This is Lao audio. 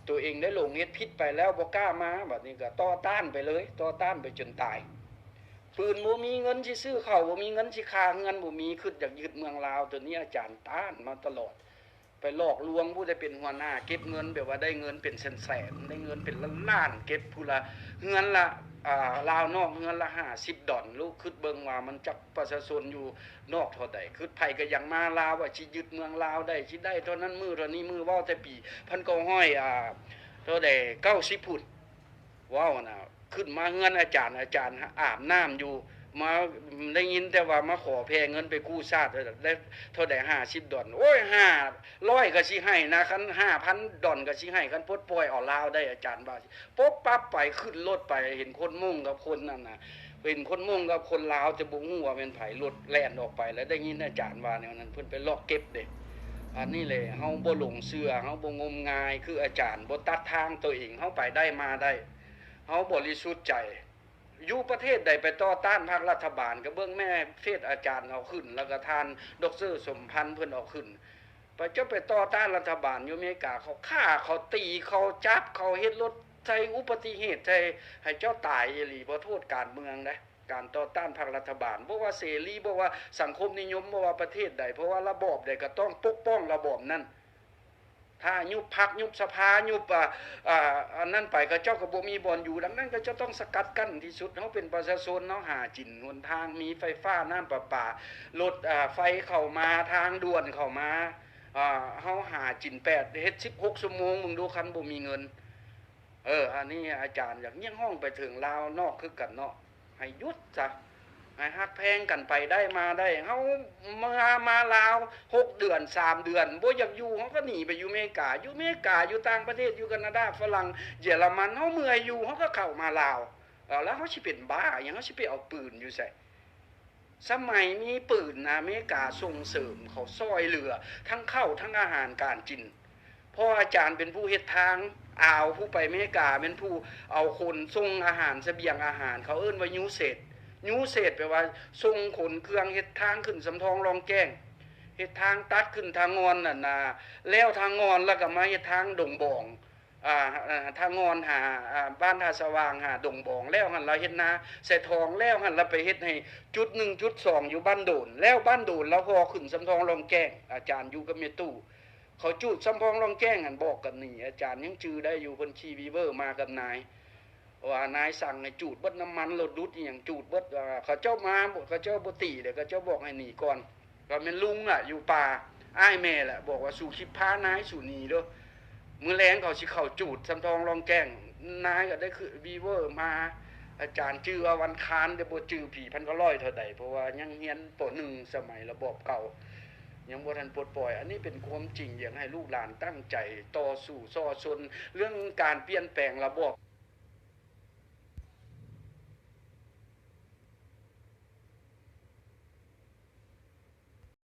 ຕົວເອງໄດ້ຫຼົງເຮັດຜິດໄປແລ້ວ ບໍ່ກ້າມາ ບັດນີ້ກໍຕໍ່ຕ້ານໄປເລີຍ ຕໍ່ຕ້ານໄປຈົນຕາຍ. ປືນບໍ່ມີເງິນຊິຊື້ເຂົ້າ ບໍ່ມີເງິນຊິຄ່າເຮືອນ ບໍ່ມີ ຄຶດຢາກຍຶດເມືອງລາວ. ຕົວນີ້ອາຈານຕ້ານມາຕະຫຼອດ ໄປຫຼອກລວງຜູ້ໃດເປັນຫົວໜ້າ ເກັບເງິນ ແບບວ່າໄດ້ເງິນເປັນແສນໆ ໄດ້ເງິນເປັນລ້ານໆ ເກັບຜູ້ລະ ເຮືອນລະ ອ່າ ລາວນອກເຮືອນລະຫ້າສິບດອນ. ລູກຄຶດເບິ່ງວ່າມັນຈັກປະຊາຊົນຢູ່ນອກເທົ່າໃດ ຄຶດໃຜກໍຢາກມາລາວ ວ່າຊິຍຶດເມືອງລາວໄດ້ ຊິໄດ້ເທົ່ານັ້ນມື້ເທົ່ານີ້ມື້ ເວົ້າແຕ່ປີພັນເກົ້າຮ້ອຍ ອ່າ ເທົ່າໃດ ເກົ້າສິບພຸ້ນ ເວົ້ານະ. ຂຶ້ນມາເຮືອນອາຈານ ອາຈານອາບນ້ຳຢູ່ ມາ ໄດ້ຍິນແຕ່ວ່າມາຂໍແຜ່ເງິນໄປກູ້ຊາດ ໄດ້ເທົ່າໃດ ຫ້າສິບດອນ. ໂອ້ຍ ຫ້າຮ້ອຍກໍຊິໃຫ້ນະ ຄັນຫ້າພັນດອນກໍຊິໃຫ້ ຄັນປົດປ່ອຍເອົາລາວໄດ້ ອາຈານວ່າ. ປຸບປັບໄປ ຂຶ້ນລົດໄປ ເຫັນຄົນມົ້ງກັບຄົນນັ້ນນະ ເຫັນຄົນມົ້ງກັບຄົນລາວ ແຕ່ບໍ່ຮູ້ວ່າແມ່ນໃຜ ລົດແລ່ນອອກໄປ ແລ້ວໄດ້ຍິນອາຈານວ່າແນວນັ້ນ ເພິ່ນໄປລອກເກັບເດ້. ອັນນີ້ແຫຼະ ເຮົາບໍ່ຫຼົງເຊື່ອ ເຮົາບໍ່ງົມງາຍ ຄືອາຈານ ບໍ່ຕັດທາງຕົວເອງ ເຮົາໄປໄດ້ມາໄດ້ ເຮົາບໍລິສຸດໃຈ. ຢູ່ປະເທດໃດໄປຕໍ່ຕ້ານພັກລັດຖະບານ ກໍເບິ່ງແມ່ເຟສອາຈານເອົາຂຶ້ນ ແລ້ວກໍທ່ານ ດອກເຕີ ສົມພັນ ເພິ່ນເອົາຂຶ້ນ. ໄປ ເຈົ້າໄປຕໍ່ຕ້ານລັດຖະບານຢູ່ອາເມລິກາ ເຂົາຂ້າ ເຂົາຕີ ເຂົາຈັບ ເຂົາເຮັດລົດໃສ່ອຸບັດຕິເຫດໃສ່ ໃຫ້ເຈົ້າຕາຍອີ່ຫຼີ ບໍ່ໂທດການເມືອງເດ້. ການຕໍ່ຕ້ານພັກລັດຖະບານ ບໍ່ວ່າເສລີ ບໍ່ວ່າສັງຄົມນິຍົມ ບໍ່ວ່າປະເທດໃດ ເພາະວ່າລະບອບໃດກໍຕ້ອງປົກປ້ອງລະບອບນັ້ນ. ຖ້າຍຸບພັກ ຍຸບສະພາ ຍຸບ ອ່າ ອ່າ ອັນນັ້ນໄປ ເຂົາເຈົ້າກໍບໍ່ມີບ່ອນຢູ່. ດັ່ງນັ້ນ ເຂົາເຈົ້າຕ້ອງສະກັດກັ້ນທີ່ສຸດ. ເຮົາເປັນປະຊາຊົນ ເຮົາຫາກິນຫົນທາງ ມີໄຟຟ້າ ນ້ຳປະປາ ລົດ ອ່າ ໄຟເຂົ້າມາ ທາງດ່ວນເຂົ້າມາ ອ່າ ເຮົາຫາກິນແປດ ເຮັດສິບຫົກຊົ່ວໂມງ ເບິ່ງດູ ຄັນບໍ່ມີເງິນ. ເອີ ອັນນີ້ອາຈານຢາກຮຽກຮ້ອງໄປເຖິງລາວນອກຄືກັນເນາະ ໃຫ້ຢຸດຊະ ໃຫ້ຮັກແພງກັນໄປໄດ້ມາໄດ້. ເຮົາມາ ມາລາວຫົກເດືອນ ສາມເດືອນ ບໍ່ຢາກຢູ່ ເຮົາກໍໜີໄປຢູ່ເມກາ ຢູ່ເມກາ ຢູ່ຕ່າງປະເທດ ຢູ່ການາດາ ຝຣັ່ງ ເຢຍລະມັນ ເຮົາເມື່ອຍຢູ່ ເຮົາກໍເຂົ້າມາລາວ. ເອົາ ແລ້ວເຮົາຊິເປັນບ້າຫຍັງ ເຮົາຊິໄປເອົາປືນຢູ່ໃສ? ສະໄໝມີປືນນະ ອາເມລິກາສົ່ງເສີມ ເຂົາຊ່ອຍເຫຼືອທັງເຂົ້າທັງອາຫານການກິນ. ເພາະອາຈານເປັນຜູ້ເຮັດທາງ ອາວ ຜູ້ໄປອາເມລິກາ ແມ່ນຜູ້ເອົາຂົນສົ່ງອາຫານ ສະບຽງອາຫານ ເຂົາເອີ້ນວ່າ ຢູເຊດ ຢູເຊດ ແປວ່າສົ່ງຂົນເຄື່ອງເຮັດທາງຂຶ້ນສຳທອງລ່ອງແຈ້ງ ເຮັດທາງຕັດຂຶ້ນທາງງອນນັ້ນນະ ແລ້ວທາງງອນ ແລ້ວກໍມາເຮັດທາງດົງບອງ ອ່າ ອ່າ ທາງງອນຫາ ອ່າ ບ້ານທ່າສະຫວ່າງ ຫາດົງບອງ ແລ້ວຫັ້ນລະເຮັດນາໃສ່ທອງ ແລ້ວຫັ້ນລະໄປເຮັດໃຫ້ຈຸດໜຶ່ງ ຈຸດສອງ ຢູ່ບ້ານໂດນ ແລ້ວບ້ານໂດນລະພໍ້ຂຶ້ນສຳທອງລ່ອງແຈ້ງ ອາຈານຢູ່ກັບແມ່ຕູ້ ເຂົາຈູດສຳທອງລ່ອງແຈ້ງຫັ້ນ ບອກກັນນີ້ ອາຈານຍັງຈື່ໄດ້ຢູ່ ເພິ່ນຂີ່ວີເວີມາກັບນາຍ ວ່ານາຍສັ່ງໃຫ້ຈູດເບິດ ນ້ຳມັນລົດດຸດອີ່ຫຍັງຈູດເບິດ ວ່າເຂົາເຈົ້າມາ ເຂົາເຈົ້າບໍ່ຕີເດ້ ເຂົາເຈົ້າບອກໃຫ້ໜີກ່ອນ. ກໍແມ່ນລຸງລະຢູ່ປ່າ ອ້າຍແມ່ລະ ບອກວ່າ ສູຄິດພານາຍສູໜີເດີ້ ມື້ແລງເຂົາຊິເຂົ້າຈູດສຳທອງລ່ອງແຈ້ງ. ນາຍກໍໄດ້ຄືວີເວີມາ ອາຈານຈື່ວ່າວັນຄານ ແຕ່ບໍ່ຈື່ປີພັນເກົ້າຮ້ອຍເທົ່າໃດ ເພາະວ່າຍັງຮຽນ ປໍໜຶ່ງ ສະໄໝລະບອບເກົ່າ ຍັງບໍ່ທັນປົດປ່ອຍ. ອັນນີ້ເປັນຄວາມຈິງ ຢາກໃຫ້ລູກຫຼານຕັ້ງໃຈຕໍ່ສູ້ສໍ້ຊົນ ເລື່ອງການປ່ຽນແປງລະບອບ.